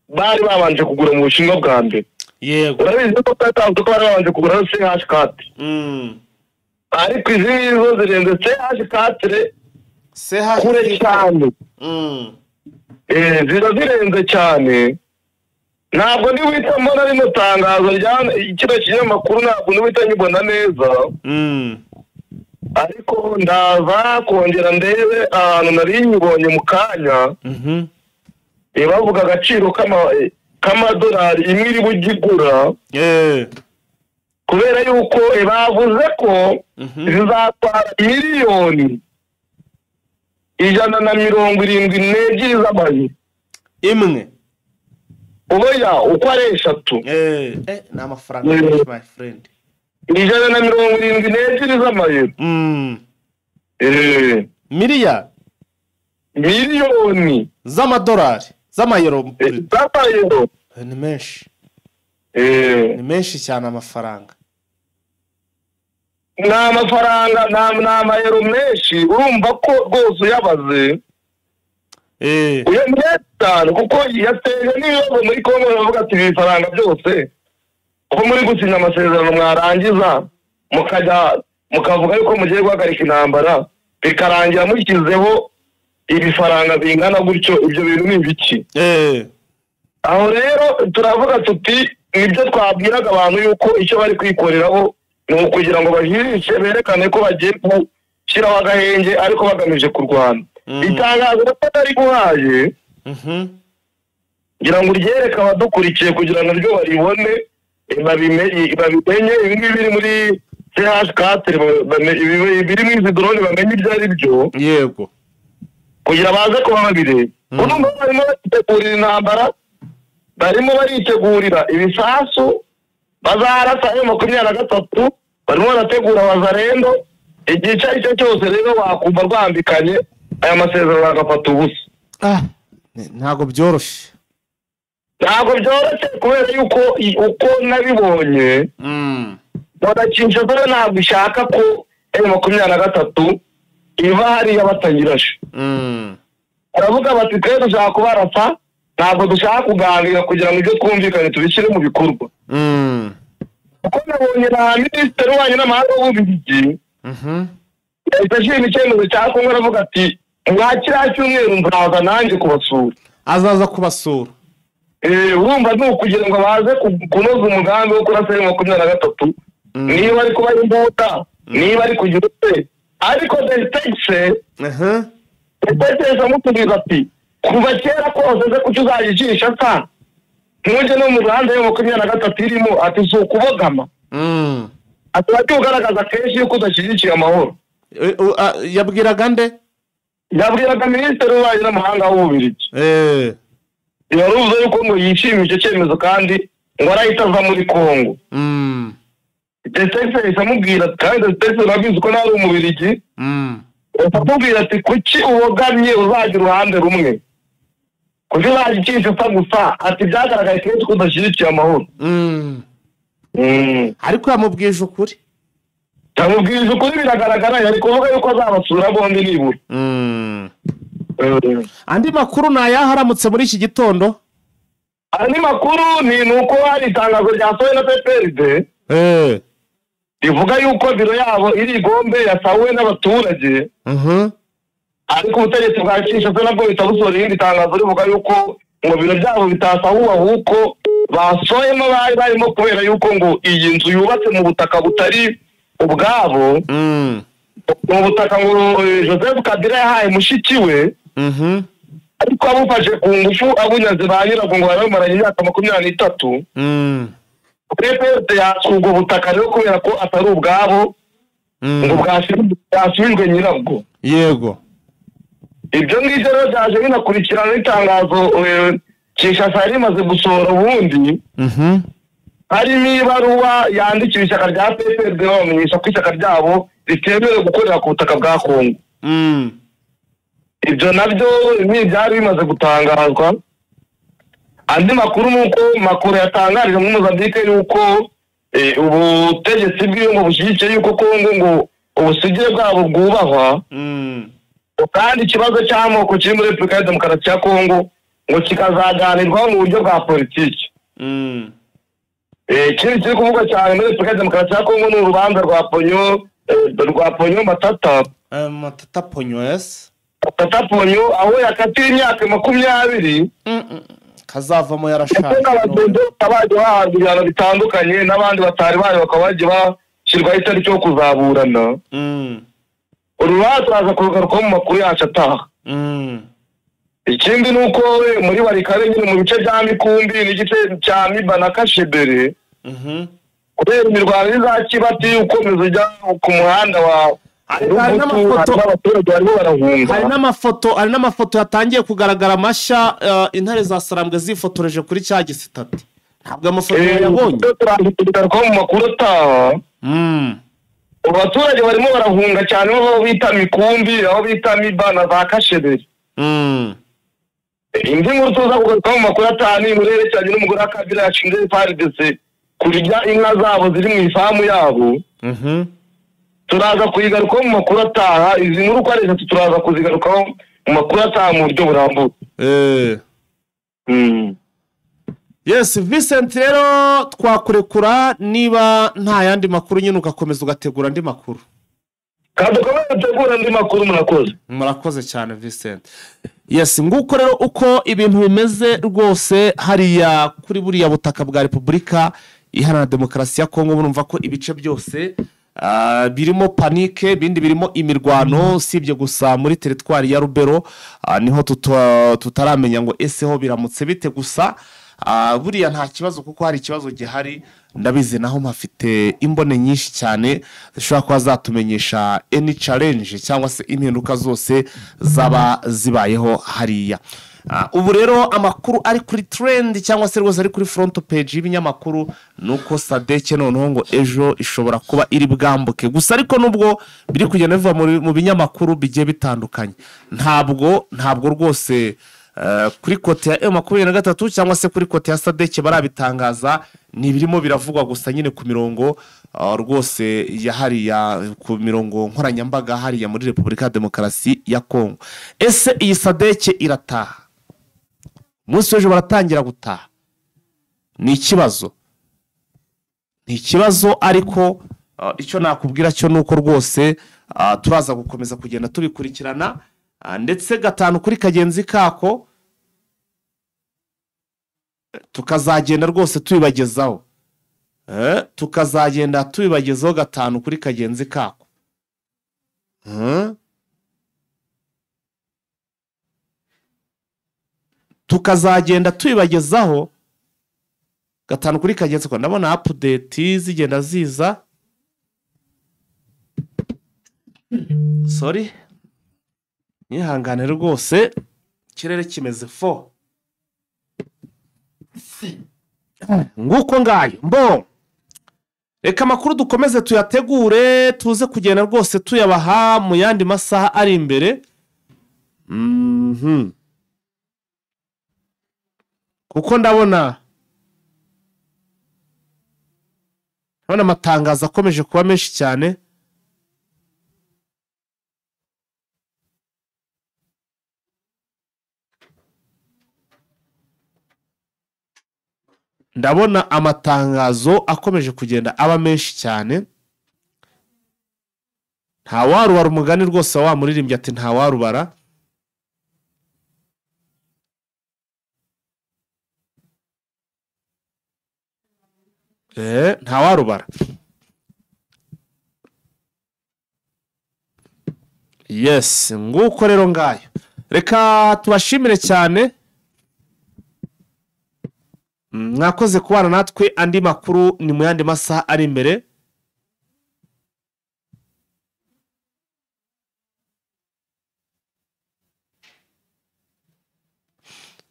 bari babanje kugura mu Bushinwa bwa mbere. Yego. Urabizi ko twatanze ko bari babanje kugura CH4, ariko izi ngizo zirenze CH4 kure cyane. Ziba zirenze cyane. Ntabwo ndiwita mbona rino tangazo rya kino kinyamakuru, ntabwo ndiwita nyibona neza, ariko ndaza kongera ndebe ahantu nari nyibonye mu kanya. Bavuga agaciro k'amadolari imwe iri bugigura, kubera yuko bavuze ko zizatwara 172 miliyoni z'amayero imwe. Oya, uko ari eshatu. Ni amafaranga menshi, my friend. 172 z'amayero. Miliyari Miliyoni z'amadolari, z'amayero. Z'amayero. Ni menshi, ni menshi cyane amafaranga. Ni amafaranga, ni amayero menshi. Urumva ko rwose uyabaze uyu menshi cyane, kuko yateje n'ibibazo muri Kongo. Baravuga ati: "Ibi bifaranga byose ko muri gusinya amasezerano, mwarangiza mukajya mukavuga yuko mugiye guhagarika intambara, bikarangira mushyizeho ibifaranga bingana gutyo, ibyo bintu ni ibiki?" Aho rero turavuga tuti nibyo twabwiraga abantu yuko icyo bari kwikoreraho ni ukugira ngo bahirishe, berekane ko bagiye gushyiraho agahenge ariko bagamije kurwana. Itangazo batari guhaye, ngira ngo uryereke abadukurikiye kugira ngo naryo baribone, babimenye ibi ngibi biri muri CH4, biri muri izi drone, bamenye ibyo ari byo, kugira baze kuba babireba. Urumva barimo baritegurira intambara, barimo baritegurira ibisasu bazarasa ayo 23, barimo barategura Wazalendo. Igihe icyo ari cyo cyose rero wakumva rwambikanye aya masezerano agafata ubusa. Ntabwo byoroshye. Ntabwo byoroshye, kubera yuko uko nabibonye, mbona Kinshasa ntabwo ishaka ko M23 iva hariya batayirashe. Baravuga bati: "Twe dushaka kubarasa, ntabwo dushaka kuganira kugira ngo ibyo twumvikane tubishyire mu bikorwa." Kuko nabonye na minisitiri w'ububanyi n'amahanga w'Ububiligi yahise ashima icyemezo cya Kongo, aravuga ati: "Mwa kiriya cyumweru nzaza nanjye kubasura." Azaza kubasura. Urumva ni ukugira ngo baze kunoza umugambi wo kurasa M23, niba ari kubaha imbunda, niba ari kugira ute. Ariko Destexhe Destexhe amusubiza ati: "Kuva kera kose se kuki uzajijisha sa ntujye no mu ruhande yo 23 irimo?" Ati: "Si ukubogama?" Ati: "Wajya ugaragaza kenshi yuko udashyigikiye amahoro." Yabwiraga nde? Yabwiraga minisitiri w'ububanyi n'amahanga w'Ububiligi. Yaruvuze yuko ngo yishimiye icyo cyemezo kandi ngo arahita ava muri Kongo. Destexhe yahise amubwira, kandi Destexhe urabizi ko nawe ari Umubirigi, yahise amubwira ati: "Kuki ubogamye uzajya uruhande rumwe? Kuki uzajya ucisha gusa?" Ati: "Byagaragaye kenshi ko udashyigikiye amahoro." Ariko yamubwije ukuri. Yamubwije ukuri, biragaragara. Yari kuvuga yuko azabasura bombi nibura. Andi makuru ni ayahe aramutse muri iki gitondo? Andi makuru ni uko hari itangazo ryasohowe na PPRD. Rivuga yuko biro yabo iri Gombe yasahuwe n'abaturage. Ariko ubutegetsi bwa Kinshasa nabwo buhita busohora irindi tangazo rivuga yuko ngo biro byabo bitasahuwe, ahubwo basohemo bari barimo kubera yuko ngo iyi nzu yubatse mu butaka butari ubwabo, mu butaka ngo Joseph Kabila yahaye mushiki we, ariko abufashe ku ngufu abunyaze ba nyirabwo ngo barabumaranye imyaka 23. PPRD yatse ubwo butaka rero kubera ko atari ubwabo, ngo bwasubijwe nyirabwo. Yego. Ibyo ngibyo rero byaje binakurikirana n'itangazo Kinshasa yari imaze gusohora ubundi, harimo ibaruwa yandikiwe ishyaka rya PPRD babamenyesha ko ishyaka ryabo ritemerewe gukorera ku butaka bwa Kongo. Ibyo nabyo ni byari bimaze gutangazwa. Andi makuru ni uko Makuru yatangarije muri Mozambique yuko ubutegetsi bw'iyo ngo bushyigikiye yuko Kongo ngo ubusugire bwabo bwubahwa, kandi ikibazo cy'amoko kiri muri Repubulika ya Demokarasi ya Kongo ngo kikazaganirwaho mu buryo bwa politiki. Ikindi kiri kuvugwa cyane muri Repubulika ya Demokarasi ya Kongo ni urubanza rwa Ponyo Matata. Matata Ponyo, yes. Matata Ponyo aho yakatiwe imyaka 20 kazavamo yarashaje. Abaje bahabwa ibihano bitandukanye n'abandi batari bari bakaba bagiye bashyirwaho itariki yo kuzaburana. Urubanza turaza kurugarukaho mu makuru yacu ataha. Ikindi ni uko muri Warikare nyine mu bice bya Mikumbi n'igice cya Miba na Kashebere, kubera imirwano y'iza Kibati ukomeza ujya ku muhanda wa Hari n'amafoto yatangiye kugaragara mashya, intare za Sarambwe zifotoreje kuri cya gisitati. Ntabwo amafoto yabonye. Tugarukaho mu makuru ataha. Abaturage barimo barahunga cyane aho bita Mikumbi, aho bita Miba na za Kashebere. Indi nkuru tuza kugarukaho mu makuru ataha ni inkuru yerekeranye n'umugore wa Kabila yashinze FARDC kurya inka zabo ziri mu ifamu yabo. Turaza kuyigarukaho mu makuru ataha. Izi nkuru uko ari eshatu turaza kuzigarukaho mu makuru ataha mu buryo burambuye. Yes, Vincent, rero twakurekura niba nta yandi makuru nyine ugakomeza ugategura andi makuru. Kandi ukomeze utegura andi makuru. Murakoze. Murakoze cyane Vincent. Yes, nguko rero uko ibintu bimeze rwose hariya kuri buriya butaka bwa Repubulika Iharanira Demokarasi ya Kongo. Murumva ko ibice byose birimo panike, bindi birimo imirwano, sibye gusa muri teritwari ya Rubero niho tutaramenya ngo ese ho biramutse bite. Gusa buriya nta kibazo kuko hari ikibazo gihari, ndabizi naho mpafite imbone nyinshi cyane zishobora kuba zatumenyesha any challenge cyangwa se impinduka zose zaba zibayeho hariya. Ubu rero amakuru ari kuri trend cyangwa se rwose ari kuri front page y'ibinyamakuru nuko SADC noneho ngo ejo ishobora kuba iri bwambuke. Gusa ariko nubwo biri kugenda biva mu binyamakuru bigiye bitandukanye, ntabwo rwose kuri kote ya M23 cyangwa se kuri kote ya SADC barabitangaza, ni birimo biravugwa gusa nyine ku mirongo rwose ya hariya ku mirongo nkoranyambaga hariya muri Repubulika ya Demokarasi ya Kongo. Ese iyi SADC irataha? Umunsi w'ejo baratangira gutaha. Ni ikibazo. Ni ikibazo, ariko icyo nakubwira cyo nuko rwose turaza gukomeza kugenda tubikurikirana, ndetse gatanu kuri kagenzi kako tukazagenda rwose tubibagezaho. Tukazagenda tubibagezaho gatanu kuri kagenzi kako. Tukazagenda tubibagezaho gatanu kuri kagenzi ko. Ndabona update zigenda ziza. Sorry, nyihangane rwose, ikirere kimeze fo nguko ngayo. Mbo reka amakuru dukomeze tuyategure, tuze kugenda rwose tuyabaha mu yandi masaha ari imbere. Kuko ndabona amatangazo akomeje kuba menshi cyane. Ndabona amatangazo akomeje kugenda aba menshi cyane. Nta warubara umugani rwose wa muririmbyi ati nta warubara. Nta warubara. Yes, nguko rero ngayo. Reka tubashimire cyane. Mwakoze kubana natwe, andi makuru ni mu yandi masaha ari imbere.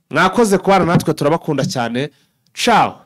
Mwakoze kubana natwe, turabakunda cyane. Ciao.